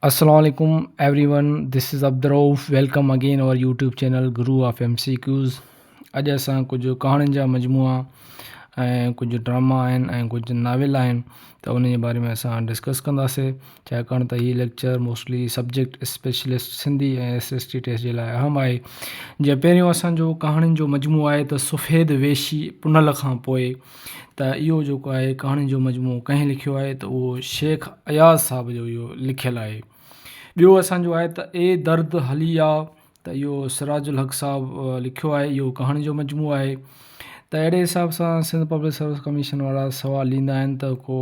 السلام عليڪم everyone this is Abdul Rauf welcome again our YouTube channel Guru of M C Qs اڄ اسان ڪجهه ڪهاڻين جا مجموعا ۽ ڪجهه ڊراما آهن ۽ ڪجهه ناول آهن ته ان جي باري ۾ اسان ڊسڪس ڪنداسي ڇاڪاڻ ته هي lecture mostly subject specialist Sindhi ۽ S S T test جي لاء اهم آهي جيئن پهريون اسانجو ڪهاڻين جو مجموعو آهي ته سفيد ويشي پنهل کان پوء ته اهو جيڪو آهي ڪهاڻين جو مجموعو ڪنهن لکيو آهي ته اهو شيخ اياز صاحب جو اهو لکيل آهي. ٻيو اسان جو آهي ته اي درد هلي آ ته اهو سراج الحق صاحب لکيو آهي اهو ڪهاڻين جو مجموعو آهي ته اهڙي حساب سان سنڌ پبلڪ سروس ڪميشن وارا سوال ڏيندا آهن ته ڪو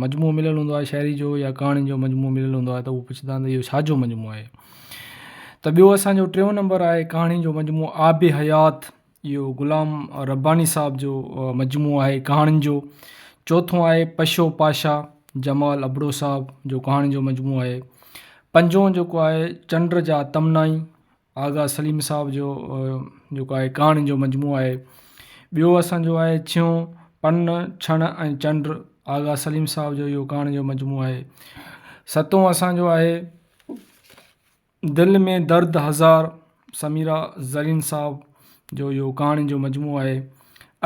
مجموعو مليل هوندو آهي شاعري جو يا ڪهاڻين جو مجموعو مليل هوندو آهي ته اهو پڇندا آهن ته اهو ڇا جو مجموعو آهي ته ٻيو اسان جو ٽيون نمبر آهي ڪهاڻين جو مجموعو آب حيات اهو غلام رباني صاحب جو مجموعو آهي ڪهاڻين جو. چوٿون آهي پشو پاشا جمال ابڙو صاحب جو ڪهاڻين جو مجموعو آهي. پنجون جيڪو آهي چنڊ جا تمنائي آغا سليم صاحب جو جيڪو آهي ڪهاڻين جو مجموعو آهي. ٻيو اسان جو آهي ڇهون پن ڇڻ ۽ چنڊ آغا سليم صاحب جو اهو ڪهاڻين جو مجموعو آهي. ستون اسان جو آهي دل ۾ درد هزار سميرا زرين صاحب جو اهو ڪهاڻين جو مجموعو آهي.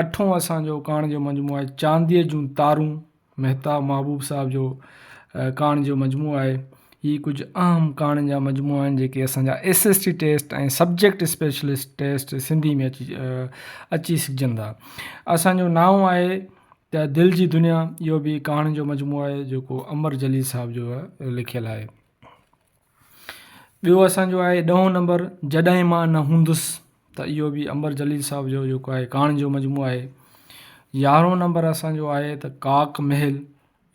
اٺون اسان جو ڪهاڻين جو مجموعو آهي چانديء جون تارون مهتاب محبوب صاحب جو ڪهاڻين جو مجموعو آهي. هي ڪجهه اهم ڪهاڻين جا مجموعا آهن جيڪي اسان جا S S T test ۽ subject specialist test Sindhi ۾ اچي اچي سگهجن ٿا. اسان جو نائون آهي ته دل جي دنيا اهو به ڪهاڻين جو مجموعو آهي جيڪو امر جليل صاحب جو لکيل آهي. ٻيو اسان جو آهي ڏهون نمبر جڏهن مان نه هوندس ته اهو به امر جليل صاحب جو جيڪو آهي ڪهاڻين جو مجموعو آهي. يارهون نمبر اسان جو آهي ته ڪاڪ محل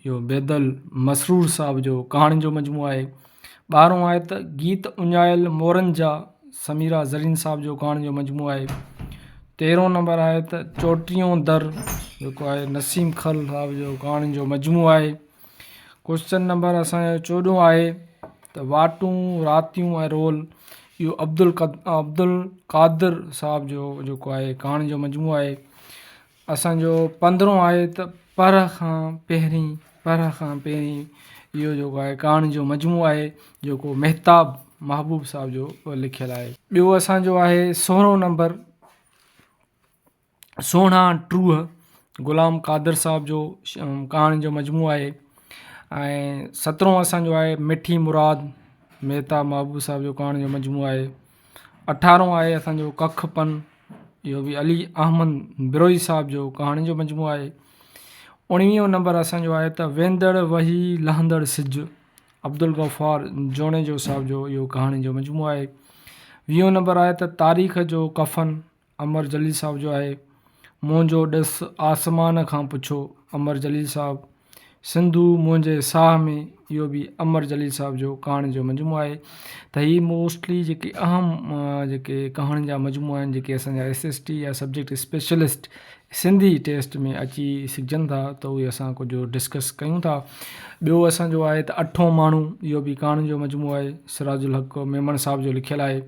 اهو بيدل مسرور صاحب جو ڪهاڻين جو مجموعو آهي. ٻارهون آهي ته گيت اڃايل مورن جا سميرا زرين صاحب جو ڪهاڻين جو مجموعو آهي. تيرهون نمبر آهي ته چوٽيهون در جيڪو آهي نسيم کرل صاحب جو ڪهاڻين جو مجموعو آهي. ڪوئسچن نمبر اسان جو چوڏهون آهي ته واٽون راتيون ۽ رول اهو عبدالقادر صاحب جو جيڪو آهي ڪهاڻي جو مجموعو آهي اسانجو پندرهون آهي ته پرهه کان پهرين پرهه کان پهرين اهو جيڪو آهي ڪهاڻي جو مجموعو آهي جيڪو مهتاب محبوب صاحب جو لکيل آهي ٻيو اسانجو آهي سورهون نمبر سهڻا ٽوهه غلام قادر صاحب جو ڪهاڻين جو مجموعو آهي ۽ سترهون اسان جو آهي مٺي مراد مهتاب محبوب صاحب جو ڪهاڻين جو مجموعو آهي اٺارهون آهي اسان جو ڪک پن اهو به علي احمد بروهي صاحب جو ڪهاڻين جو مجموعو آهي اڻويهون نمبر اسان جو آهي ته ويندڙ وهي لهندڙ سج عبدالغفار جوڻيجو صاحب جو اهو ڪهاڻين جو مجموعو آهي ويهون نمبر آهي ته تاريخ جو ڪفن امر جليل صاحب جو آهي. منهنجو ڏس آسمان کان پڇو، امر جليل صاحب. سنڌو منهنجي ساهه ۾ اهو به امر جليل صاحب جو ڪهاڻين جو مجموعو آهي ته هي موسٽلي جيڪي اهم جيڪي ڪهاڻين جا مجموعا آهن جيڪي اسان جا ايس ايس ٽي يا سبجيڪٽ اسپيشلسٽ سنڌي ٽيسٽ ۾ اچي سگهجن ٿا ته اهي اسان ڪجهه ڊسڪس ڪيون ٿا ٻيو اسان جو آهي ته اٺون ماڻهو اهو به ڪهاڻين جو مجموعو آهي سراج الحق ميمڻ صاحب جو لکيل آهي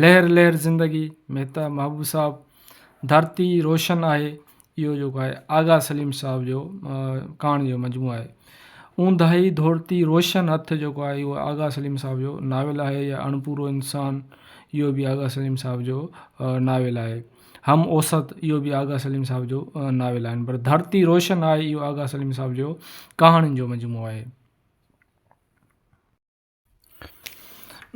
لهر لهر زندگي، مهتا محبوب صاحب، ڌرتي روشن آهي، اهو جيڪو آهي آغا سليم صاحب جو ڪهاڻي جو مجموعو آهي. اونداهي ڌرتي روشن هٿ جيڪو آهي اهو آغا سليم صاحب جو ناول آهي يا اڻپورو انسان اهو به آغا سليم صاحب جو ناول آهي. هم اوسط اهو به آغا سليم صاحب جو ناول آهن پر ڌرتي روشن آهي اهو آغا سليم صاحب جو ڪهاڻين جو مجموعو آهي.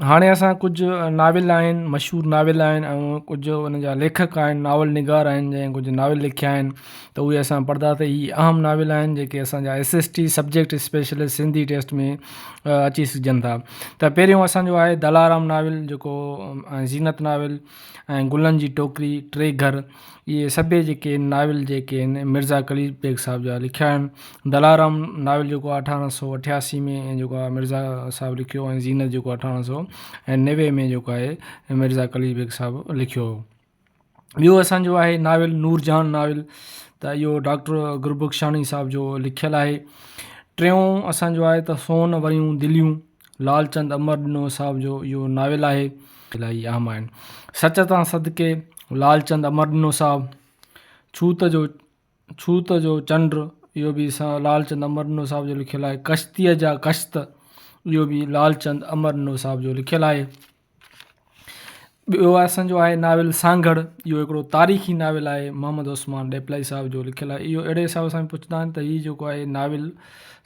هاڻي اسان ڪجهه ناول آهن مشهور ناول آهن ۽ ڪجهه ان جا ليکڪ آهن ناول نگار آهن جنهن ڪجهه ناول لکيا آهن ته اهي اسان پڙهندا ته هي اهم ناول آهن جيڪي اسان جا S S T subject specialist Sindhi test ۾ اچي سگهجن ٿا ته پهريون اسان جو آهي دلارام ناول جيڪو ۽ زينت ناول ۽ گلن جي ٽوڪري ٽي گهر اهي سڀئي جيڪي ناول جيڪي آهن مرزا قليچ بيگ صاحب جا لکيا آهن. دلارام ناول جيڪو آهي اٺارهن سو اٺياسي ۾ جيڪو آهي مرزا صاحب لکيو ۽ زينت جيڪو اٺارهن سو 90 ۾ جيڪو آهي مرزا قليچ بيگ صاحب لکيو هو. ٻيو اسان جو آهي ناول نورجهان ناول ته اهو ڊاڪٽر گربخشاڻي صاحب جو لکيل آهي. ٽيون اسان جو آهي ته سون وريون دليون لالچند امر ڏنو صاحب جو اهو ناول آهي. الاهي اهم آهن. سچ تان صدقي، لالچند امر ڏنو صاحب، ڇوت جو ڇوت جو چنڊ اهو به لالچند امر ڏنو صاحب جو لکيل آهي. ڪشتيء جا ڪشت اهو به لالچند امرنو صاحب جو لکيل آهي. ٻيو اسان جو آهي ناول سانگهڙ اهو هڪڙو تاريخي ناول آهي محمد عثمان ڏيپلائي صاحب جو لکيل آهي اهو اهڙي حساب سان پڇندا آهن ته هي جيڪو آهي ناول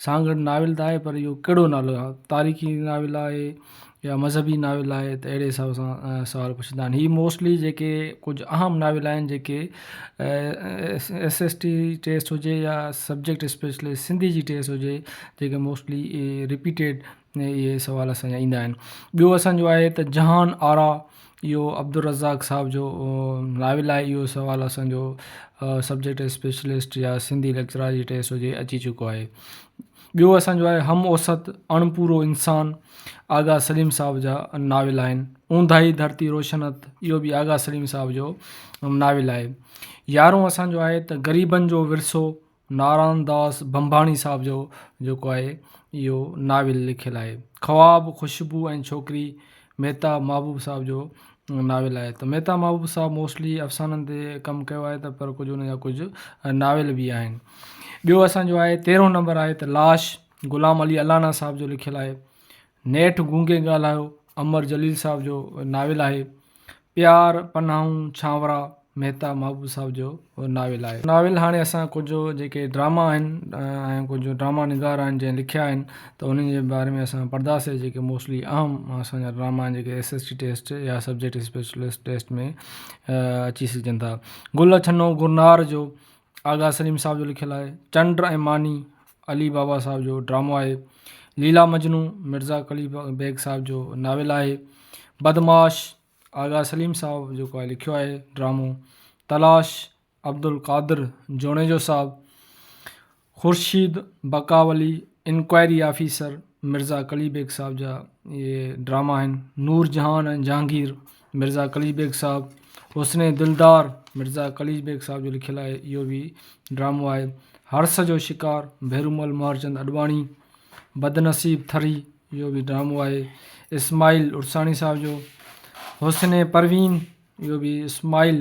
سانگهڙ ناول ته آهي پر اهو ڪهڙو نالو آهي تاريخي ناول آهي يا مذهبي ناول آهي ته اهڙي حساب سان سوال پڇندا آهن هي موسٽلي جيڪي ڪجهه اهم ناول آهن جيڪي ايس ايس ٽي ٽيسٽ هجي يا سبجيڪٽ اسپيشلي سنڌي جي ٽيسٽ هجي جيڪي موسٽلي رپيٽيڊ اهي سوال اسان جا ايندا آهن ٻيو اسان جو آهي ته جهان آرا اهو عبدالرزاق صاحب جو ناول آهي اهو سوال اسان جو سبجيڪٽ اسپيشلسٽ يا سنڌي ليڪچرار جي ٽيسٽ هجي اچي چڪو آهي ٻيو اسان جو آهي هم اوسط اڻپورو انسان آغا سليم صاحب جا ناول آهن اونداهي ڌرتي روشن هٿ اهو به آغا سليم صاحب جو ناول آهي يارهون اسان جو آهي ته غريبن جو ورثو ناران داس ڀمڀاڻي صاحب جو جيڪو آهي اهو ناول لکيل آهي. خواب، خوشبو ۽ ڇوڪري مهتا محبوب صاحب جو ناول آهي ته مهتا محبوب صاحب موسٽلي افسانن تي ڪم ڪيو آهي ته پر ڪجهه ان جا ڪجهه ناول به آهن. ٻيو اسان جو آهي تيرهون نمبر آهي ته لاش غلام علي الانا صاحب جو لکيل آهي. نيٺ گونگي ڳالهايو امر جليل صاحب جو ناول آهي. پيار پناهون ڇانورا مهتا محبوب صاحب جو ناول آهي. ناول هاڻي اسان ڪجهه جيڪي ڊراما آهن ۽ ڪجهه ڊراما نگار آهن جنهن لکيا آهن ته انهن جي باري ۾ اسان پڙهنداسين جيڪي موسٽلي اهم اسان جا ڊراما آهن جيڪي ايس ايس ٽي ٽيسٽ يا سبجيڪٽ اسپيشلسٽ ٽيسٽ ۾ اچي سگهجن ٿا. گل ڇنو گرنار جو آغا سليم صاحب جو لکيل آهي. چنڊ ۽ ماني علي بابا صاحب جو ڊرامو آهي. ليلا مجنون مرزا قلي بيگ صاحب جو ناول آهي. بدمعاش آغا سليم صاحب جيڪو آهي لکيو آهي ڊرامو تلاش عبدالقادر جوڻيجو صاحب خورشيد بڪاولي انڪوائري آفيسر مرزا قلي بيگ صاحب جا اهي ڊراما آهن نور جهان ۽ جهانگير مرزا قلي بيگ صاحب حسن دلدار مرزا قلي بيگ صاحب جو لکيل آهي اهو به ڊرامو آهي حرص جو شڪار ڀيرومل مهرچند اڏواڻي بدنصيب ٿري اهو به ڊرامو آهي اسماعيل عرساڻي صاحب جو حسن پروين اهو به اسماعيل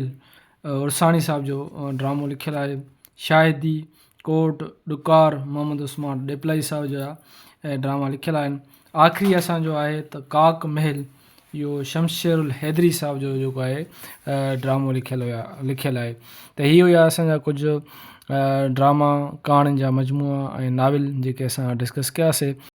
عرساڻي صاحب جو ڊرامو لکيل آهي شاهدي ڪوٽ ڏڪار محمد عثمان ڏيپلائي صاحب جا ڊراما لکيل آهن آخري اسان جو آهي ته ڪاڪ محل اهو شمشير الحيدري صاحب جو جيڪو آهي ڊرامو لکيل هيا لکيل آهي ته هي هيا اسان جا ڪجهه ڊراما ڪهاڻين جا مجموعا ۽ ناول جيڪي اسان ڊسڪس ڪياسي.